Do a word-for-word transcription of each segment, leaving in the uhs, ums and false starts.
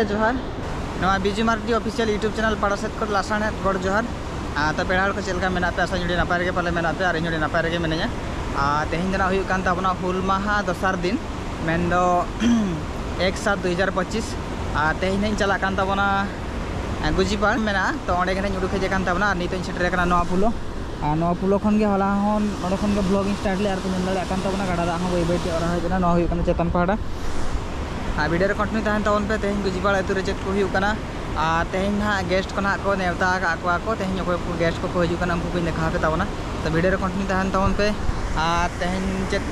ᱡᱚᱦᱟᱨ᱾ ᱱᱚᱣᱟ ᱵᱤᱡᱩ Mardi official YouTube channel ᱯᱟᱦᱴᱟ ᱥᱮᱫ ᱠᱷᱚᱱ ᱞᱟᱥᱟᱬᱦᱮᱫ ᱜᱚᱰ ᱡᱚᱦᱟᱨ᱾ ᱟᱨ ᱛᱚ ᱯᱮᱲᱟ ᱦᱚᱲ ᱠᱚ ᱪᱮᱫ ᱞᱮᱠᱟ ᱢᱮᱱᱟᱜ ᱯᱮᱭᱟ? ᱟᱥᱟ ᱟᱹᱰᱤ ᱱᱟᱯᱟᱭ ᱨᱮᱜᱮ ᱯᱟᱞᱮ ᱢᱮᱱᱟᱜ ᱯᱮᱭᱟ ᱟᱨ ᱤᱧ ᱦᱚᱸ ᱟᱹᱰᱤ ᱱᱟᱯᱟᱭ ᱨᱮᱜᱮ ᱢᱤᱱᱟᱹᱧᱟ᱾ ᱟᱨ ᱛᱮᱦᱮᱧ ᱫᱚ ᱱᱟᱜ ᱦᱩᱭᱩᱜ ᱠᱟᱱ ᱛᱟᱵᱚᱱᱟ ᱦᱩᱞ ᱢᱟᱦᱟ ᱫᱚᱥᱟᱨ ᱫᱤᱱ, ᱢᱮᱱᱫᱚ ᱮᱠ ᱥᱟᱛ ᱫᱩ ᱦᱟᱡᱟᱨ ᱯᱚᱸᱪᱤᱥ᱾ ᱟᱨ ᱛᱮᱦᱮᱧ ᱦᱟᱸᱜ ᱤᱧ ᱪᱟᱞᱟᱜ ᱠᱟᱱ ᱛᱟᱵᱚᱱᱟ ᱜᱩᱡᱤᱯᱟᱲ ᱢᱮᱱᱟᱜᱼᱟ, ᱛᱚ ᱚᱸᱰᱮ ᱜᱮ ᱦᱟᱸᱜ ᱤᱧ ᱩᱰᱩᱠ ᱦᱮᱡ ᱟᱠᱟᱱ ᱛᱟᱵᱚᱱᱟ᱾ ᱟᱨ ᱱᱤᱛᱚᱜ ᱤᱧ ᱥᱮᱴᱮᱨ ᱟᱠᱟᱱᱟ ᱱᱚᱣᱟ ᱯᱩᱞᱚ᱾ ᱟᱨ ᱱᱚᱣᱟ ᱯᱩᱞᱚ ᱠᱷᱚᱱ ᱜᱮ ᱦᱚᱞᱟ ᱦᱚᱸ ᱱᱚᱸᱰᱮ ᱠᱷᱚᱱ ᱜᱮ ᱵᱞᱚᱜ ᱤᱧ ᱥᱴᱟᱨᱴ ᱞᱮᱫᱟ᱾ ᱟᱨ ᱯᱮ ᱧᱮᱞ ᱫᱟᱲᱮᱭᱟᱜ ᱠᱟᱱ ᱛᱟᱵᱚᱱᱟ ᱜᱟᱰᱟ ᱫᱟᱜ ᱦᱚᱸ ᱵᱟᱹᱭ ᱵᱟᱹᱭ ᱛᱮ ᱚᱨ ᱦᱤᱡᱩᱜ ᱠᱟᱱᱟ᱾ ᱱᱚᱣᱟ ᱦᱩᱭᱩᱜ ᱠᱟᱱᱟ ᱪᱮᱛᱟᱱ ᱯᱟᱦᱴᱟ᱾ ᱟᱨ ᱵᱷᱤᱰᱤᱭᱳ ᱨᱮ ᱠᱚᱱᱴᱤᱱᱤᱭᱩ ᱛᱟᱦᱮᱱ ᱛᱟᱵᱚᱱ ᱯᱮ᱾ ᱛᱮᱦᱮᱧ ᱜᱩᱡᱤᱯᱟᱲ ᱟᱹᱛᱩ ᱨᱮ ᱪᱮᱫ ᱠᱚ ᱦᱩᱭᱩᱜ ᱠᱟᱱᱟ, ᱟᱨ ᱛᱮᱦᱮᱧ ᱱᱟᱦᱟᱜ ᱜᱮᱥᱴ ᱠᱚ ᱱᱟᱦᱟᱜ ᱠᱚ ᱱᱮᱣᱛᱟ ᱟᱠᱟᱫ ᱠᱚᱣᱟ ᱠᱚ᱾ ᱛᱮᱦᱮᱧ ᱚᱠᱚᱭ ᱠᱚ ᱜᱮᱥᱴ ᱠᱚᱠᱚ ᱦᱤᱡᱩᱜ ᱠᱟᱱᱟ, ᱩᱱᱠᱩ ᱠᱚᱧ ᱫᱮᱠᱷᱟᱣ ᱟᱯᱮ ᱛᱟᱵᱚᱱᱟ᱾ ᱛᱚ ᱵᱷᱤᱰᱤᱭᱳ ᱨᱮ ᱠᱚᱱᱴᱤᱱᱤᱭᱩ ᱛᱟᱦᱮᱱ ᱛᱟᱵᱚᱱ ᱯᱮ᱾ ᱟᱨ ᱛᱮᱦᱮᱧ ᱪᱮᱫ,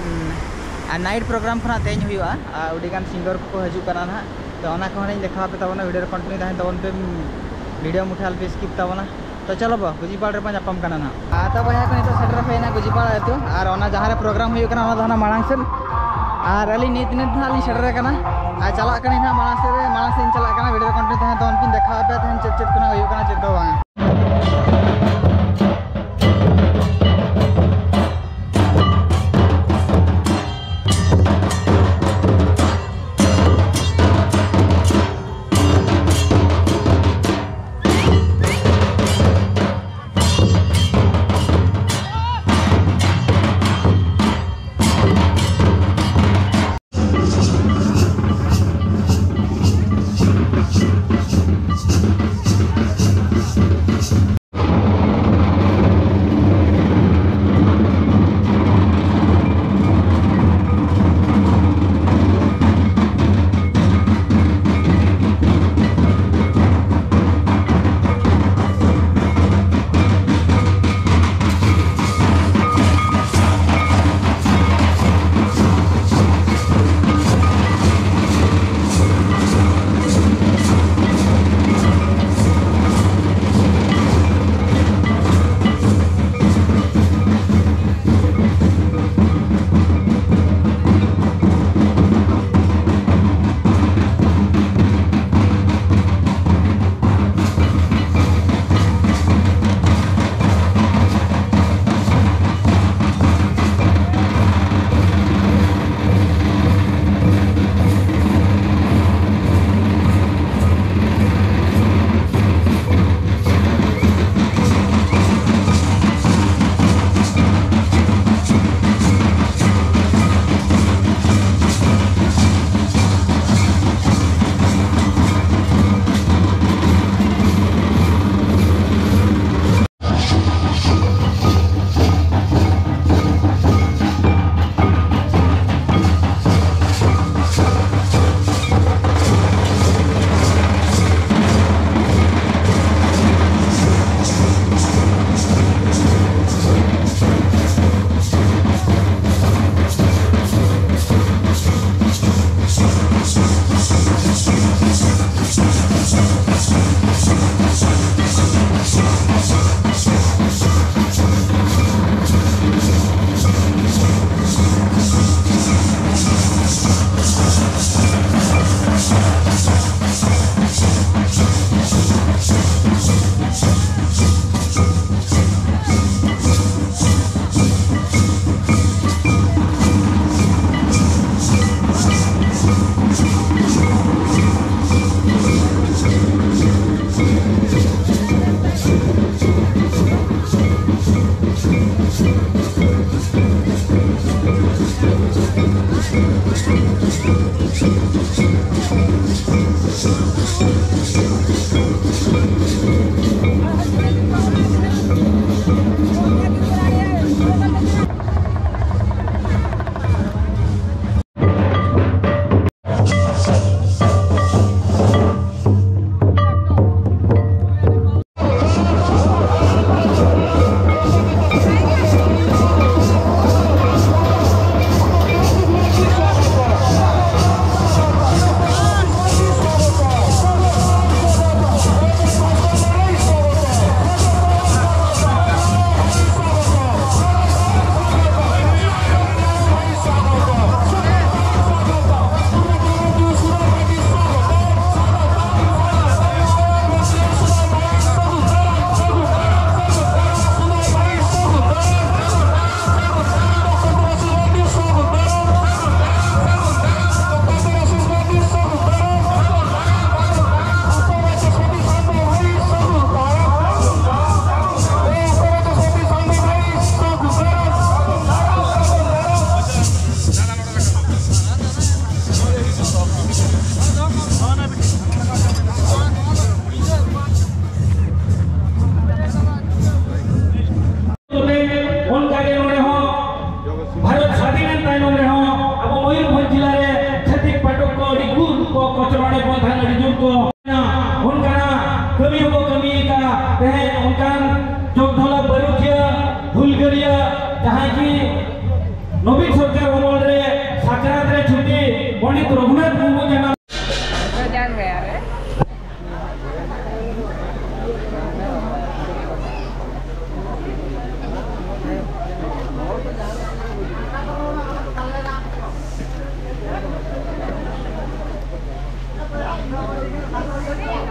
ᱟᱨ ᱱᱟᱭᱤᱴ ᱯᱨᱳᱜᱨᱟᱢ ᱠᱷᱚᱱᱟᱜ ᱛᱮᱦᱮᱧ ᱦᱩᱭᱩᱜᱼᱟ, ᱟᱨ ᱟᱹᱰᱤᱜᱟᱱ ᱥᱤᱝᱜᱟᱨ ᱠᱚᱠᱚ ᱦᱤᱡᱩᱜ ᱠᱟᱱᱟ ᱱᱟᱦᱟᱜ᱾ ᱛᱚ ᱚᱱᱟ ᱠᱚᱦᱚᱸ ᱞᱤᱧ ᱫᱮᱠᱷᱟᱣ ᱟᱯᱮ ᱛᱟᱵᱚᱱᱟ᱾ ᱵᱷᱤᱰᱤᱭᱳ ᱨᱮ ᱠᱚᱱᱴᱤᱱᱤᱭᱩ ᱛᱟᱦᱮᱱ ᱛᱟᱵᱚᱱ ᱯᱮ, ᱵᱷᱤᱰᱤᱭᱳ ᱢᱩᱴᱷᱟᱹ ᱟᱞᱚᱯᱮ ᱥᱠᱤᱯ ᱛᱟᱵᱚᱱᱟ᱾ ᱛᱚ ᱪᱚᱞᱚ ᱵᱟ, ᱜᱩᱡᱤᱯᱟᱲ ᱨᱮᱵᱚ ᱧᱟᱯᱟᱢ ᱠᱟᱱᱟ ᱱᱟᱦᱟᱜ᱾ ᱟᱨ ᱛᱚ ᱵᱚᱭᱦᱟ ᱠᱚ, ᱱᱤᱛᱚᱜ ᱥᱮᱴᱮᱨ ᱦᱩᱭᱱᱟ ᱜᱩᱡᱤᱯᱟᱲ ᱟᱹᱛᱩ, ᱟᱨ ᱚᱱᱟ ᱡᱟᱦᱟᱸ ᱨᱮ ᱯᱨᱳᱜᱨᱟᱢ ᱦᱩᱭᱩᱜ ᱠᱟᱱᱟ, ᱚᱱᱟ ᱫᱚ ᱦᱟᱱᱟ ᱢᱟᱲᱟᱝ ᱥᱮᱫ᱾ ᱟᱨ ᱟᱹᱞᱤᱧ ᱱᱤᱛ ᱱᱤᱛ ᱱᱟᱦᱟᱜ ᱞᱤᱧ ᱥᱮᱴᱮᱨ ᱟᱠᱟᱱᱟ, ᱟᱨ ᱪᱟᱞᱟᱜ ᱠᱟᱹᱱᱟᱹᱧ ᱱᱟᱦᱟᱜ ᱢᱟᱲᱟᱝ ᱥᱮᱫ ᱨᱮ, ᱢᱟᱲᱟᱝ ᱥᱮᱫ ᱤᱧ ᱪᱟᱞᱟᱜ ᱠᱟᱱᱟ᱾ ᱵᱷᱤᱰᱤᱭᱳ ᱨᱮ ᱠᱚᱱᱴᱤᱱᱤᱭᱩ ᱛᱟᱦᱮᱱ ᱛᱟᱵᱚᱱ ᱯᱮ, ᱫᱮᱠᱷᱟᱣ ᱟᱯᱮᱭᱟ ᱛᱟᱦᱮᱱ ᱪᱮᱫ ᱪᱮᱫ ᱠᱚ ᱱᱟᱦᱟᱜ ᱦᱩᱭᱩᱜ ᱠᱟᱱᱟ, ᱪᱮᱫ ᱠᱚ ᱵᱟᱝ᱾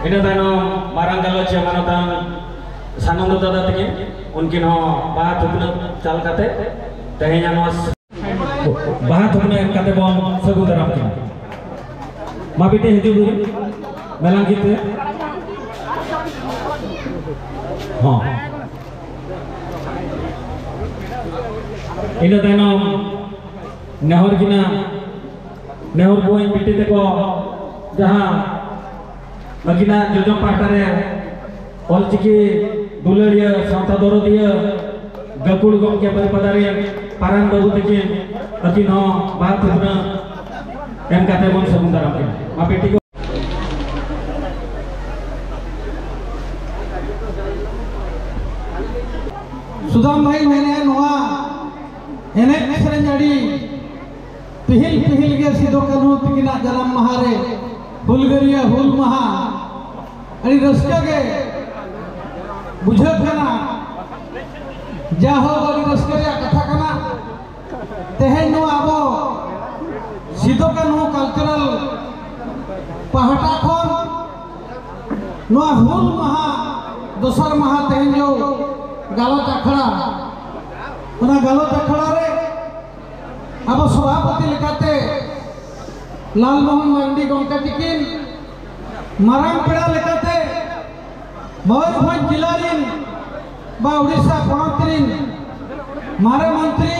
ᱤᱱᱟᱹ ᱛᱟᱭᱱᱚᱢ ᱢᱟᱨᱟᱝ ᱜᱟᱞᱚᱪᱤᱭᱟᱹ ᱢᱟᱱᱚᱛᱟᱱ ᱥᱟᱱᱚᱱᱫᱚ ᱫᱟᱫᱟ ᱛᱟᱹᱠᱤᱱ, ᱩᱱᱠᱤᱱ ᱦᱚᱸ ᱵᱟᱦᱟ ᱛᱷᱩᱯᱱᱟᱹ ᱪᱟᱞ ᱠᱟᱛᱮ ᱛᱮᱦᱮᱧᱟᱜ ᱱᱚᱣᱟ ᱵᱟᱦᱟ ᱛᱷᱩᱯᱱᱟᱹ ᱮᱢ ᱠᱟᱛᱮ ᱵᱚᱱ ᱥᱟᱹᱜᱩᱱ ᱫᱟᱨᱟᱢ ᱠᱤᱱᱟ᱾ ᱢᱟ ᱵᱤᱴᱤ ᱦᱤᱡᱩᱜ ᱵᱤᱱ, ᱢᱮᱞᱟᱝ ᱜᱤᱛᱟᱹ᱾ ᱦᱚᱸ᱾ ᱤᱱᱟᱹ ᱛᱟᱭᱱᱚᱢ ᱱᱮᱦᱚᱨ ᱜᱤᱱᱟ, ᱱᱮᱦᱚᱨ ᱵᱚᱭ ᱵᱤᱴᱤ ᱛᱮᱠᱚ ᱡᱟᱦᱟᱸ ᱟᱹᱠᱤᱱᱟᱜ ᱡᱚᱡᱚᱢ ᱯᱟᱦᱴᱟ ᱨᱮ ᱚᱞᱪᱤᱠᱤ ᱫᱩᱞᱟᱹᱲᱤᱭᱟᱹ, ᱥᱟᱶᱛᱟ ᱫᱚᱨᱚᱫᱤᱭᱟᱹ, ᱜᱟᱹᱠᱷᱩᱲ ᱜᱚᱢᱠᱮ ᱵᱟᱹᱨᱯᱟᱫᱟ ᱨᱮᱱ ᱯᱟᱨᱟᱱ ᱵᱟᱹᱵᱩ ᱛᱟᱹᱠᱤᱱ, ᱟᱹᱠᱤᱱ ᱦᱚᱸ ᱵᱟᱦᱟ ᱛᱷᱩᱯᱱᱟᱹ ᱮᱢ ᱠᱟᱛᱮ ᱵᱚᱱ ᱥᱟᱹᱜᱩᱱ ᱫᱟᱨᱟᱢ ᱠᱤᱱᱟ᱾ ᱢᱟ ᱵᱤᱴᱤ ᱠᱚ᱾ ᱥᱩᱫᱟᱢ ᱵᱷᱟᱭ ᱢᱮᱱᱮᱫᱼᱟ, ᱱᱚᱣᱟ ᱮᱱᱮᱡ ᱥᱮᱨᱮᱧ ᱟᱹᱰᱤ ᱯᱤᱦᱤᱞ ᱯᱤᱦᱤᱞ ᱜᱮ ᱥᱤᱫᱩ ᱠᱟᱹᱱᱦᱩ ᱛᱤᱠᱤᱱᱟᱜ ᱡᱟᱱᱟᱢ ᱢᱟᱦᱟ ᱨᱮ ᱦᱩᱞᱜᱟᱹᱨᱤᱭᱟᱹ ᱦᱩᱞ ᱢᱟᱦᱟ ᱟᱹᱰᱤ ᱨᱟᱹᱥᱠᱟᱹ ᱜᱮ ᱵᱩᱡᱷᱟᱹᱜ ᱠᱟᱱᱟ᱾ ᱡᱟᱦᱳᱠ, ᱟᱹᱰᱤ ᱨᱟᱹᱥᱠᱟᱹ ᱨᱮᱭᱟᱜ ᱠᱟᱛᱷᱟ ᱠᱟᱱᱟ᱾ ᱛᱮᱦᱮᱧ ᱱᱚᱣᱟ ᱟᱵᱚ ᱥᱤᱫᱩ ᱠᱟᱹᱱᱦᱩ ᱠᱟᱞᱪᱟᱨᱟᱞ ᱯᱟᱦᱴᱟ ᱠᱷᱚᱱ ᱱᱚᱣᱟ ᱦᱩᱞ ᱢᱟᱦᱟ ᱫᱚᱥᱟᱨ ᱢᱟᱦᱟ ᱛᱮᱦᱮᱧ ᱡᱚ ᱜᱟᱞᱚᱪ ᱟᱠᱷᱲᱟ, ᱚᱱᱟ ᱜᱟᱞᱚᱪ ᱟᱠᱷᱲᱟ ᱨᱮ ᱟᱵᱚ ᱥᱚᱵᱷᱟᱯᱚᱛᱤ ᱞᱮᱠᱟᱛᱮ ᱞᱟᱞᱢᱳᱦᱚᱱ ᱢᱟᱨᱰᱤ ᱜᱚᱢᱠᱮ ᱛᱤᱠᱤᱱ, ᱢᱟᱨᱟᱝ ᱯᱮᱲᱟ ᱞᱮᱠᱟᱛᱮ ᱢᱚᱭᱩᱨᱵᱷᱚᱸᱡᱽ ᱡᱮᱞᱟ ᱨᱤᱱ ᱵᱟ ᱩᱲᱤᱥᱥᱟ ᱯᱚᱱᱚᱛ ᱨᱤᱱ ᱢᱟᱨᱮ ᱢᱚᱱᱛᱨᱤ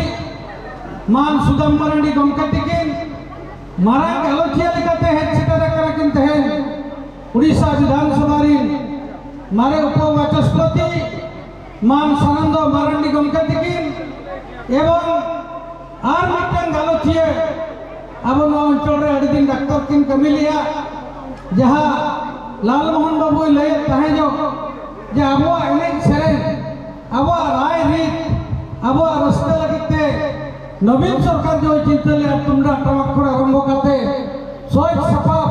ᱢᱟᱱ ᱥᱩᱫᱟᱢ ᱢᱟᱨᱟᱱᱰᱤ ᱜᱚᱢᱠᱮ ᱛᱤᱠᱤᱱ, ᱢᱟᱨᱟᱝ ᱜᱟᱞᱚᱪᱤᱭᱟᱹ ᱞᱮᱠᱟᱛᱮ ᱦᱮᱡ ᱥᱮᱴᱮᱨ ᱟᱠᱟᱱᱟ ᱠᱤᱱ ᱛᱮᱦᱮᱧ ᱩᱲᱤᱥᱥᱟ ᱵᱤᱫᱷᱟᱱ ᱥᱚᱵᱷᱟ ᱨᱤᱱ ᱢᱟᱨᱮ ᱩᱯᱚ ᱵᱟᱪᱚᱥᱯᱚᱛᱤ ᱢᱟᱱ ᱥᱟᱱᱟᱱᱫᱚ ᱢᱟᱨᱟᱱᱰᱤ ᱜᱚᱢᱠᱮ ᱛᱤᱠᱤᱱ, ᱮᱵᱚᱝ ᱟᱨ ᱢᱤᱫᱴᱟᱝ ᱜᱟᱞᱚᱪᱤᱭᱟᱹ ᱟᱵᱚ ᱱᱚᱣᱟ ᱚᱧᱪᱚᱞ ᱨᱮ ᱟᱹᱰᱤ ᱫᱤᱱ ᱰᱟᱠᱛᱚᱨ ᱠᱤᱱ ᱠᱟᱹᱢᱤ ᱞᱮᱜᱼᱟ, ᱡᱟᱦᱟᱸ ᱞᱟᱞᱢᱳᱦᱚᱱ ᱵᱟᱵᱩᱭ ᱞᱟᱹᱭᱮᱫ ᱛᱟᱦᱮᱸ ᱡᱚᱜ ᱡᱮ ᱟᱵᱚᱣᱟᱜ ᱮᱱᱮᱡ ᱥᱮᱨᱮᱧ, ᱟᱵᱚᱣᱟᱜ ᱨᱟᱭ ᱨᱤᱛ, ᱟᱵᱚᱣᱟᱜ ᱨᱟᱹᱥᱠᱟᱹ ᱞᱟᱹᱜᱤᱫ ᱛᱮ ᱱᱚᱵᱤᱱ ᱥᱚᱨᱠᱟᱨ ᱡᱚᱭ ᱪᱤᱱᱛᱟᱹ ᱞᱮᱫᱼᱟ, ᱛᱩᱢᱫᱟᱜ ᱴᱟᱢᱟᱠ ᱠᱷᱚᱱ ᱟᱨᱟᱢᱵᱷᱚ ᱠᱟᱛᱮ ᱥᱚᱡᱽ ᱥᱟᱯᱟᱵ,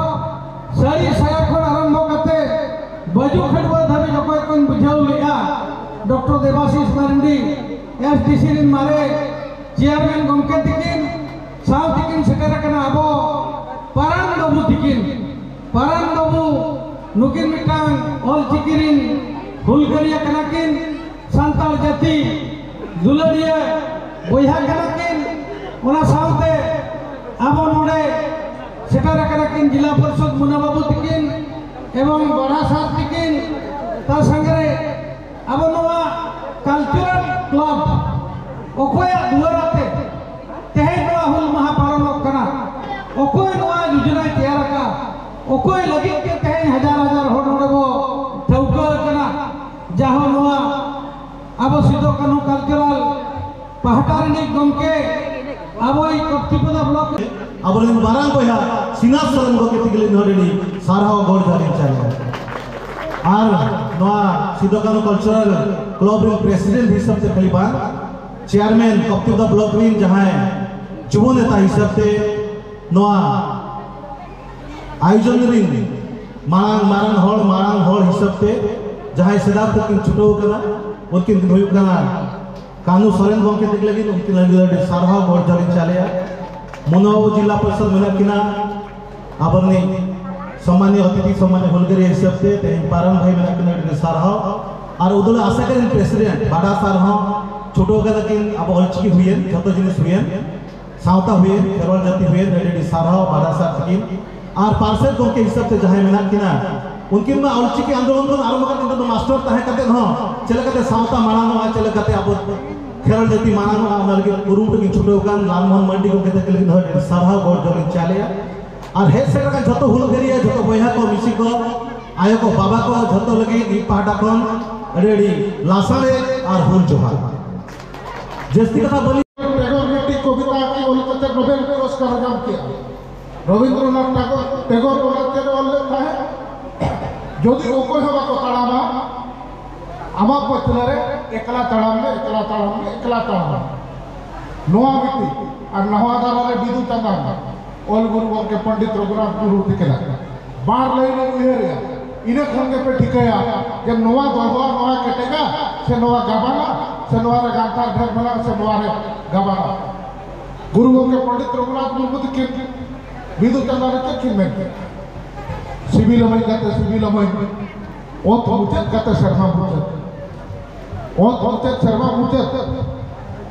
ᱥᱟᱹᱲᱤ ᱥᱟᱭᱟ ᱠᱷᱚᱱ ᱟᱨᱟᱢᱵᱷᱚ ᱠᱟᱛᱮ ᱵᱟᱹᱡᱩ ᱠᱷᱟᱹᱰᱣᱟᱹ ᱫᱷᱟᱹᱵᱤᱡ ᱚᱠᱚᱭ ᱠᱚᱧ ᱵᱩᱡᱷᱟᱹᱣ ᱞᱮᱫᱼᱟ, ᱰᱚᱠᱴᱚᱨ ᱫᱮᱵᱟᱥᱤᱥ ᱢᱟᱨᱰᱤ, ᱮᱥᱰᱤᱥᱤ ᱨᱤᱱ ᱢᱟᱨᱮ ᱪᱮᱭᱟᱨᱢᱮᱱ ᱜᱚᱢᱠᱮ ᱛᱤᱠᱤᱱ, ᱥᱟᱶ ᱛᱤᱠᱤᱱ ᱥᱮᱴᱮᱨ ᱟᱠᱟᱱᱟ ᱟᱵᱚ ᱯᱟᱨᱟᱱ ᱵᱟᱹᱵᱩ ᱛᱤᱠᱤᱱ᱾ ᱯᱟᱨᱟᱱ ᱵᱟᱹᱵᱩ ᱱᱩᱠᱤᱱ ᱢᱤᱫᱴᱟᱝ ᱚᱞ ᱪᱤᱠᱤ ᱨᱤᱱ ᱦᱩᱞᱜᱟᱹᱨᱤᱭᱟᱹ ᱠᱟᱱᱟ ᱠᱤᱱ, ᱥᱟᱱᱛᱟᱲ ᱡᱟᱹᱛᱤ ᱫᱩᱞᱟᱹᱲᱤᱭᱟᱹ ᱵᱚᱭᱦᱟ ᱠᱟᱱᱟ ᱠᱤᱱ᱾ ᱚᱱᱟ ᱥᱟᱶᱛᱮ ᱟᱵᱚ ᱱᱚᱰᱮ ᱥᱮᱴᱮᱨ ᱟᱠᱟᱱᱟ ᱠᱤᱱ ᱡᱤᱞᱟ ᱯᱚᱨᱤᱥᱚᱫ ᱢᱩᱱᱟ ᱵᱟᱹᱵᱩ ᱛᱤᱠᱤᱱ ᱮᱵᱚᱝ ᱵᱟᱲᱟ ᱥᱟᱨ ᱛᱤᱠᱤᱱ, ᱛᱟ ᱥᱟᱸᱜᱮ ᱨᱮ ᱟᱵᱚ ᱱᱚᱣᱟ ᱠᱟᱞᱪᱟᱨᱟᱞ ᱠᱞᱟᱵᱽ ᱚᱠᱚᱭᱟᱜ ᱫᱩᱣᱟᱨ ᱟᱛᱮ ᱛᱮᱦᱮᱧ ᱱᱚᱣᱟ ᱦᱩᱞ ᱢᱟᱦᱟ ᱯᱟᱞᱚᱱᱚᱜ ᱠᱟᱱᱟ, ᱚᱠᱚᱭ ᱱᱚᱣᱟ ᱡᱳᱡᱚᱱᱟᱭ ᱛᱮᱭᱟᱨ ᱟᱠᱟᱫ, ᱚᱠᱚᱭ ᱞᱟᱹᱜᱤᱫ ᱛᱮ ᱛᱮᱦᱮᱧ ᱦᱟᱡᱟᱨ ᱦᱟᱡᱟᱨ ᱦᱚᱲ ᱱᱚᱰᱮ ᱵᱚ ᱴᱷᱟᱹᱣᱠᱟᱹ ᱟᱠᱟᱱᱟ, ᱡᱟᱦᱟᱸ ᱱᱚᱣᱟ ᱟᱵᱚ ᱥᱤᱫᱩ ᱠᱟᱹᱱᱦᱩ ᱠᱟᱞᱪᱟᱨᱟᱞ ᱯᱟᱦᱴᱟ ᱨᱤᱱᱤᱡ ᱜᱚᱢᱠᱮ ᱟᱵᱚᱭᱤᱡ ᱠᱚᱯᱛᱤᱯᱚᱫᱟ ᱵᱞᱚᱠ ᱟᱵᱚᱨᱮᱱ ᱢᱟᱨᱟᱝ ᱵᱚᱭᱦᱟ ᱥᱤᱱᱟᱛ ᱥᱚᱨᱮᱱ ᱜᱚᱢᱠᱮ ᱛᱤᱠᱤᱱ ᱱᱚᱰᱮ ᱱᱤᱡ ᱥᱟᱨᱦᱟᱣ ᱜᱚᱲ ᱡᱚᱦᱟᱨ ᱤᱧ ᱪᱟᱞ ᱮᱫᱟ᱾ ᱟᱨ ᱱᱚᱣᱟ ᱥᱤᱫᱩ ᱠᱟᱹᱱᱦᱩ ᱠᱟᱞᱪᱟᱨᱟᱞ ᱠᱞᱟᱵᱽ ᱨᱮᱱ ᱯᱨᱮᱥᱤᱰᱮᱱᱴ ᱦᱤᱥᱟᱹᱵ ᱛᱮ ᱠᱷᱟᱹᱞᱤ ᱵᱟᱝ, ᱪᱮᱭᱟᱨᱢᱮᱱ ᱠᱚᱯᱛᱤᱯᱚᱫᱟ ᱵᱞᱚᱠ ᱨᱮᱱ ᱡᱟᱦᱟᱸᱭ ᱡᱩᱵᱚ ᱱᱮᱛᱟ ᱦᱤᱥᱟᱹᱵ ᱛᱮ ᱱᱚᱣᱟ ᱟᱭᱳᱡᱚᱱ ᱨᱤᱱ ᱢᱟᱨᱟᱝ ᱢᱟᱨᱟᱝ ᱦᱚᱲ, ᱢᱟᱨᱟᱝ ᱦᱚᱲ ᱦᱤᱥᱟᱹᱵ ᱛᱮ ᱡᱟᱦᱟᱸᱭ ᱥᱮᱫᱟᱭ ᱠᱷᱚᱱ ᱠᱤᱱ ᱪᱷᱩᱴᱟᱹᱣ ᱟᱠᱟᱱᱟ, ᱩᱱᱠᱤᱱ ᱠᱤᱱ ᱦᱩᱭᱩᱜ ᱠᱟᱱᱟ ᱠᱟᱹᱱᱦᱩ ᱥᱚᱨᱮᱱ ᱜᱚᱢᱠᱮ ᱛᱟᱹᱠᱤᱱ ᱞᱟᱹᱜᱤᱫ, ᱩᱱᱠᱤᱱ ᱞᱟᱹᱜᱤᱫ ᱟᱹᱰᱤ ᱥᱟᱨᱦᱟᱣ ᱜᱚᱲ ᱡᱚᱦᱟᱨ ᱞᱤᱧ ᱪᱟᱞᱮᱭᱟ᱾ ᱢᱩᱱᱟ ᱵᱟᱹᱵᱩ ᱡᱤᱞᱟ ᱯᱚᱨᱤᱥᱚᱫ ᱢᱮᱱᱟᱜ ᱠᱤᱱᱟ, ᱟᱵᱚᱨᱤᱱ ᱥᱚᱢᱢᱟᱱᱤᱭᱚ ᱚᱛᱤᱛᱷᱤ, ᱥᱚᱢᱢᱟᱱᱤᱭᱚ ᱦᱩᱞᱜᱟᱹᱨᱤᱭᱟᱹ ᱦᱤᱥᱟᱹᱵ ᱛᱮ ᱛᱮᱦᱮᱧ ᱯᱟᱨᱚᱢ ᱵᱷᱟᱹᱭ ᱢᱮᱱᱟᱜ ᱠᱤᱱᱟ, ᱟᱹᱰᱤ ᱟᱹᱰᱤ ᱥᱟᱨᱦᱟᱣ᱾ ᱟᱨ ᱩᱫᱩᱞ ᱟᱥᱮᱠᱟ ᱨᱮᱱ ᱯᱨᱮᱥᱤᱰᱮᱱᱴ ᱵᱟᱰᱟ ᱥᱟᱨ ᱦᱚᱸ ᱪᱷᱩᱴᱟᱹᱣ ᱠᱟᱫᱟ ᱠᱤᱱ, ᱟᱵᱚ ᱚᱞᱪᱤᱠᱤ ᱦᱩᱭᱮᱱ, ᱡᱷᱚᱛᱚ ᱡᱤᱱᱤᱥ ᱦᱩᱭᱮᱱ, ᱥᱟᱶᱛᱟ ᱦᱩᱭᱮᱱ, ᱠᱷᱮᱨᱣᱟᱞ ᱡᱟᱹᱛᱤ ᱦᱩᱭᱮᱱ, ᱟᱹᱰᱤ ᱟᱹᱰᱤ ᱥᱟᱨᱦᱟᱣ ᱵᱟᱰᱟ ᱥᱟᱨ ᱛᱟᱹᱠᱤᱱ᱾ ᱟᱨ ᱯᱟᱨᱥᱮᱛ ᱜᱚᱢᱠᱮ ᱦᱤᱥᱟᱹᱵ ᱛᱮ ᱡᱟᱦᱟᱸᱭ ᱢᱮᱱᱟᱜ ᱠᱤᱱᱟ, ᱩᱱᱠᱤᱱ ᱢᱟ ᱚᱞᱪᱤᱠᱤ ᱟᱱᱫᱳᱞᱚᱱ ᱠᱷᱚᱱ ᱟᱨᱟᱢᱵᱷᱚ ᱠᱟᱛᱮ ᱱᱤᱛᱚᱜ ᱫᱚ ᱢᱟᱥᱴᱟᱨ ᱛᱟᱦᱮᱸ ᱠᱟᱛᱮ ᱦᱚᱸ ᱪᱮᱫ ᱞᱮᱠᱟᱛᱮ ᱥᱟᱶᱛᱟ ᱢᱟᱲᱟᱝᱚᱜᱼᱟ, ᱪᱮᱫ ᱞᱮᱠᱟᱛᱮ ᱟᱵᱚ ᱠᱷᱮᱨᱣᱟᱞ ᱡᱟᱹᱛᱤ ᱢᱟᱲᱟᱝᱚᱜᱼᱟ, ᱚᱱᱟ ᱞᱟᱹᱜᱤᱫ ᱠᱩᱨᱩᱢᱩᱴᱩ ᱠᱤᱱ ᱪᱷᱩᱴᱟᱹᱣ ᱠᱟᱱ ᱞᱟᱞᱢᱳᱦᱚᱱ ᱢᱟᱱᱰᱤ ᱜᱚᱢᱠᱮ ᱛᱟᱹᱠᱤᱱ ᱞᱟᱹᱜᱤᱫ ᱦᱚᱸ ᱟᱹᱰᱤ ᱥᱟᱨᱦᱟᱣ ᱜᱚᱲ ᱡᱚᱦᱟᱨ ᱞᱤᱧ ᱪᱟᱞᱮᱭᱟ᱾ ᱟᱨ ᱦᱮᱡ ᱥᱮᱴᱮᱨ ᱟᱠᱟᱱ ᱡᱷᱚᱛᱚ ᱦᱩᱞᱜᱟᱹᱨᱤᱭᱟᱹ, ᱡᱷᱚᱛᱚ ᱵᱚᱭᱦᱟ ᱠᱚ, ᱢᱤᱥᱤ ᱠᱚ, ᱟᱭᱳ ᱠᱚ, ᱵᱟᱵᱟ ᱠᱚ, ᱡᱷᱚᱛᱚ ᱞᱟᱹᱜᱤᱫ ᱤᱧ ᱯᱟᱦᱴᱟ ᱠᱷᱚᱱ ᱟᱹᱰᱤ ᱟᱹᱰᱤ ᱞᱟᱥᱟᱲᱦᱮᱫ ᱟᱨ ᱦᱩᱞ ᱡᱚᱦᱟᱨ᱾ ᱡᱟᱹᱥᱛᱤ ᱠᱟᱛᱷᱟ ᱵᱟᱹᱞᱤᱧ ᱴᱮᱜᱳᱨ ᱢᱤᱫᱴᱤᱡ ᱠᱚᱵᱤᱛᱟ ᱠᱤ ᱚᱞ ᱠᱟᱛᱮ ᱱᱳᱵᱮᱞ ᱯᱩᱨᱚᱥᱠᱟᱨ ᱧᱟᱢ ᱠᱮᱜᱼᱟ᱾ ᱨᱚᱵᱤᱱᱫᱨᱚᱱᱟᱛᱷ ᱴᱟᱜᱳᱨ, ᱴᱮᱜᱳᱨ ᱚᱱᱟ ᱪᱮᱫ ᱮ ᱚᱞ ᱞᱮᱫ ᱛᱟᱦᱮᱸᱫ? ᱡᱩᱫᱤ ᱚᱠᱚᱭ ᱦᱚᱸ ᱵᱟᱠᱚ ᱛᱟᱲᱟᱢᱟ ᱟᱢᱟᱜ ᱯᱟᱹᱪᱷᱞᱟᱹ ᱨᱮ, ᱮᱠᱞᱟ ᱛᱟᱲᱟᱢ ᱢᱮ, ᱮᱠᱞᱟ ᱛᱟᱲᱟᱢ ᱢᱮ, ᱮᱠᱞᱟ ᱛᱟᱲᱟᱢ ᱢᱮ᱾ ᱱᱚᱣᱟ ᱢᱤᱫᱴᱤᱡ᱾ ᱟᱨ ᱱᱟᱣᱟ ᱫᱟᱨᱟ ᱨᱮ ᱵᱤᱫᱩ ᱪᱟᱸᱫᱟᱱ, ᱚᱞ ᱜᱩᱨᱩ ᱜᱚᱢᱠᱮ ᱯᱚᱱᱰᱤᱛ ᱨᱚᱜᱷᱩᱱᱟᱛᱷ ᱢᱩᱨᱢᱩ ᱛᱤᱠᱤᱱᱟᱜ ᱵᱟᱨ ᱞᱟᱹᱭᱤᱱ ᱮᱢ ᱩᱭᱦᱟᱹᱨᱮᱜᱼᱟ, ᱤᱱᱟᱹ ᱠᱷᱚᱱ ᱜᱮᱯᱮ ᱴᱷᱤᱠᱟᱹᱭᱟ ᱡᱮ ᱱᱚᱣᱟ ᱫᱚᱦᱚ, ᱱᱚᱣᱟ ᱠᱮᱴᱮᱡᱟ, ᱥᱮ ᱱᱚᱣᱟ ᱜᱟᱵᱟᱱᱟ, ᱥᱮ ᱱᱚᱣᱟ ᱨᱮ ᱜᱟᱱᱛᱷᱟᱨ ᱰᱷᱮᱨ ᱢᱮᱱᱟᱜᱼᱟ, ᱥᱮ ᱱᱚᱣᱟ ᱨᱮ ᱜᱟᱵᱟᱱᱟ᱾ ᱜᱩᱨᱩ ᱜᱚᱢᱠᱮ ᱯᱚᱱᱰᱤᱛ ᱨᱚᱜᱷᱩᱱᱟᱛᱷ ᱢᱩᱨᱢᱩ ᱛᱤᱠᱤᱱ ᱵᱤᱫᱩ ᱪᱟᱸᱫᱟᱱ ᱨᱮ ᱪᱮᱫ ᱠᱤᱱ ᱢᱮᱱ ᱠᱮᱫ? ᱥᱤᱵᱤᱞᱟᱢᱟᱹᱧ ᱜᱟᱛᱮ ᱥᱤᱵᱤᱞᱟᱢᱟᱹᱧ, ᱚᱛ ᱢᱩᱪᱟᱹᱫ ᱜᱟᱛᱮ ᱥᱮᱨᱢᱟ ᱢᱩᱪᱟᱹᱫ᱾ ᱚᱛ ᱢᱩᱪᱟᱹᱫ ᱥᱮᱨᱢᱟ ᱢᱩᱪᱟᱹᱫ᱾